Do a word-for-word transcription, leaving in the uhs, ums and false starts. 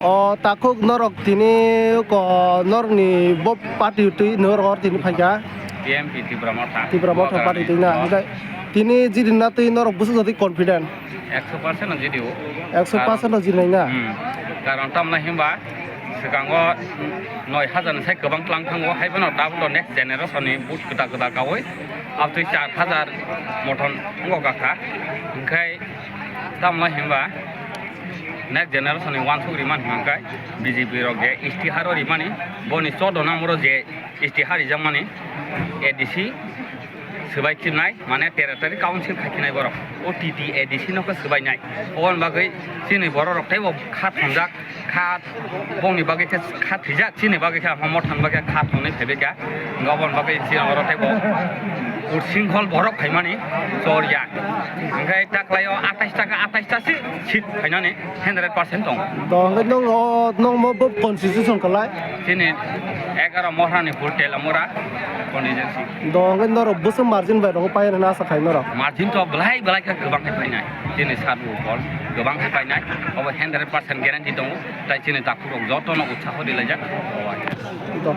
O takhuk norok tini ko norokni bo party twi norok tini phaikha. T M P Tipra Motha. Tipra Motha party twi na. Hwnkhe tini jidina twi norok bwswk jotwi confident? Ekso percent no jidio. Ekso percent no jinai na? Hmm. Karon tamna himba swkango noi hajar ni sai kwbang tlang thango, hai phano tabukno next generation ni but kwtal kwtal kaui abtwi char hajar mothon wngkha. Hwnkhe tamna himba next generation ni uansuk rimani hwnka khe B J P rok je istihar o rimani, boni choudo number o je istihar rijakmani A D C swbai khinai, mane territory council khai khinai borok. O T T A D C no khe swbainai. Oboni bagwi chini borok rok teibo kha thongjak, kha bongni bagwi khe kha thwijak, chini bagwi khe Mothani bagwi kha thongni phaibai kha. Hwnkhe oboni bagwi chini oro teibo ushrinkhol borok phaimani chorya. Hwnkhe taklaio atais ta khe atais ta si seat phainani hundred percent tong. To hwnkhe nwng o, nwng mo bo constitution kwlai? Chini egaro Mohrani full Telamura constituency. To hwnkhe norok bwswk margin bai rwgwi pai hwnwi asa khai norok? Margin to belai belai khe kwbang khe painai. Chini sat bo bol kwbang khe painai. Obo hundred percent guarantee tongo. Tai chini takhuk rok jotono utsaho rilaijak. To.